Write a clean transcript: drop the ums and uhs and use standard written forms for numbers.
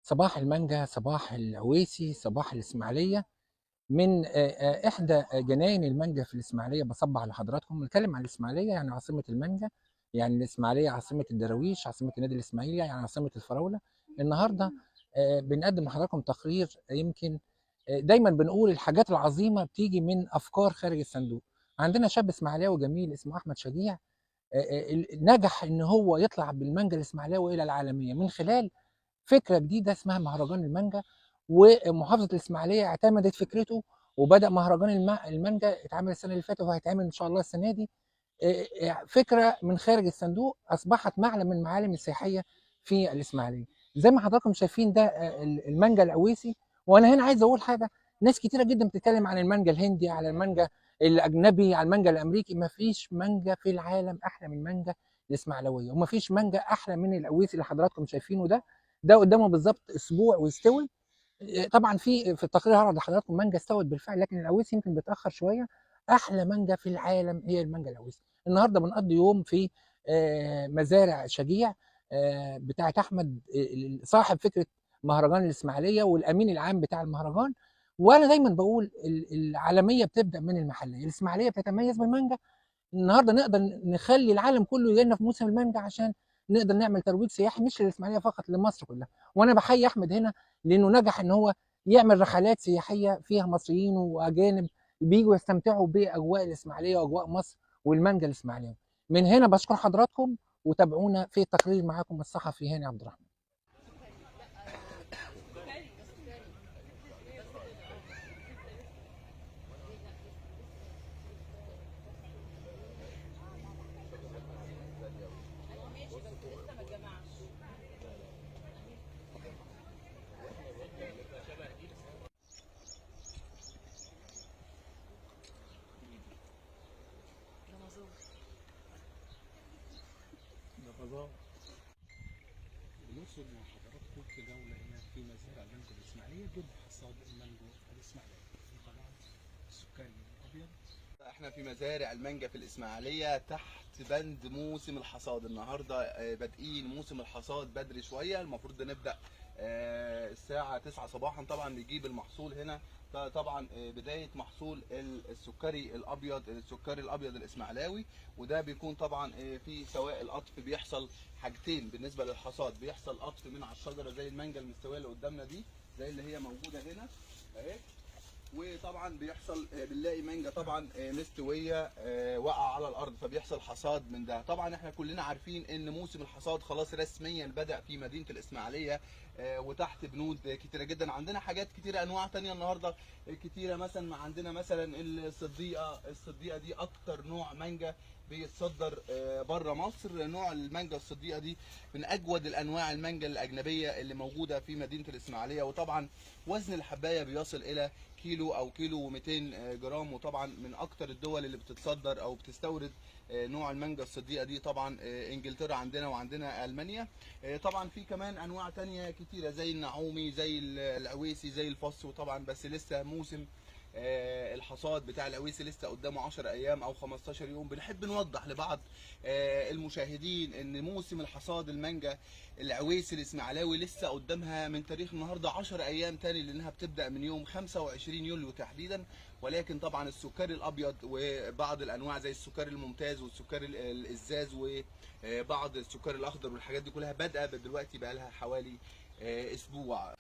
صباح المانجا، صباح العويسي، صباح الإسماعيلية. من إحدى جناين المانجا في الإسماعيلية بصبح على حضراتكم. نتكلم عن الإسماعيلية، يعني عاصمة المانجا، يعني الإسماعيلية عاصمة الدراويش، عاصمة النادي الإسماعيلي، يعني عاصمة الفراولة. النهاردة بنقدم لحضراتكم تقرير. يمكن دايما بنقول الحاجات العظيمة بتيجي من أفكار خارج الصندوق. عندنا شاب إسماعيلاوي جميل اسمه أحمد شجيع، نجح إن هو يطلع بالمانجا الإسماعيلاوي إلى العالمية من خلال فكرة جديدة اسمها مهرجان المانجا. ومحافظة الإسماعيلية اعتمدت فكرته، وبدأ مهرجان المانجا، اتعمل السنة اللي فاتت وهيتعمل إن شاء الله السنة دي. فكرة من خارج الصندوق أصبحت معلم من المعالم السياحية في الإسماعيلية. زي ما حضراتكم شايفين ده المانجا العويسي. وأنا هنا عايز أقول حاجة، ناس كتيرة جدا بتتكلم عن المانجا الهندي، على المانجا الأجنبي، على المانجا الأمريكي. مفيش مانجا في العالم أحلى من مانجا الإسماعيلاوية، ومفيش مانجا أحلى من العويسي اللي حضراتكم شايفينه ده. ده قدامه بالظبط أسبوع ويستوي. طبعا في التقرير هعرض لحضراتكم مانجا استوت بالفعل، لكن العويسي يمكن بيتاخر شوية. احلى مانجا في العالم هي المانجا العويسي. النهارده بنقضي يوم في مزارع شجيع بتاعه احمد، صاحب فكرة مهرجان الاسماعيلية والامين العام بتاع المهرجان. وانا دايما بقول العالمية بتبدا من المحلية، الاسماعيلية بتتميز بالمانجا. النهارده نقدر نخلي العالم كله يجي لنا في موسم المانجا عشان نقدر نعمل ترويج سياحي مش للاسماعيليه فقط، لمصر كلها. وانا بحيي احمد هنا لانه نجح ان هو يعمل رحلات سياحية فيها مصريين واجانب بييجوا يستمتعوا باجواء الاسماعيلية واجواء مصر والمانجا الاسماعيلية. من هنا بشكر حضراتكم، وتابعونا في التقرير معاكم الصحفي هاني عبد الرحمن. بنرصد مع حضراتكم في جولة هنا في مزارع المانجو الإسماعيلية ضد حصاد المانجو الإسماعيلية. طبعا السكري الأبيض. احنا في مزارع المانجا في الإسماعيلية تحت بند موسم الحصاد. النهاردة بادئين موسم الحصاد بدري شوية، المفروض نبدأ الساعة 9 صباحا. طبعا نجيب المحصول هنا، طبعا بداية محصول السكري الأبيض، السكري الأبيض الإسماعيلاوي. وده بيكون طبعا في سواء القطف، بيحصل حاجتين بالنسبة للحصاد. بيحصل قطف من على الشجرة زي المانجا المستوية اللي قدامنا دي، زي اللي هي موجودة هنا اهي. وطبعا بيحصل بنلاقي مانجا طبعا مستوية وقع على الارض، فبيحصل حصاد من ده. طبعا احنا كلنا عارفين ان موسم الحصاد خلاص رسميا بدأ في مدينة الاسماعيلية، وتحت بنود كتيرة جدا. عندنا حاجات كتيرة، انواع تانية النهارده كتيرة. مثلا عندنا مثلا الصديقة، الصديقة دي اكتر نوع مانجا بيتصدر بره مصر. نوع المانجا الصديقة دي من اجود الانواع المانجا الاجنبية اللي موجودة في مدينة الاسماعيلية. وطبعا وزن الحبايه بيصل الى كيلو او كيلو و200 جرام. وطبعا من اكتر الدول اللي بتتصدر او بتستورد نوع المانجا الصديقة دي طبعا انجلترا عندنا، وعندنا المانيا. طبعا في كمان انواع تانية كتيرة زي النعومي، زي العويسي، زي الفص. وطبعا بس لسه موسم الحصاد بتاع العويسي لسه قدامه 10 ايام او 15 يوم. بنحب نوضح لبعض المشاهدين ان موسم الحصاد المانجا العويسي الاسماعيلاوي لسه قدامها من تاريخ النهارده 10 ايام تاني، لانها بتبدا من يوم 25 يوليو تحديدا. ولكن طبعا السكري الابيض وبعض الانواع زي السكري الممتاز والسكري الازاز وبعض السكري الاخضر والحاجات دي كلها بادئه دلوقتي، بقى لها حوالي اسبوع.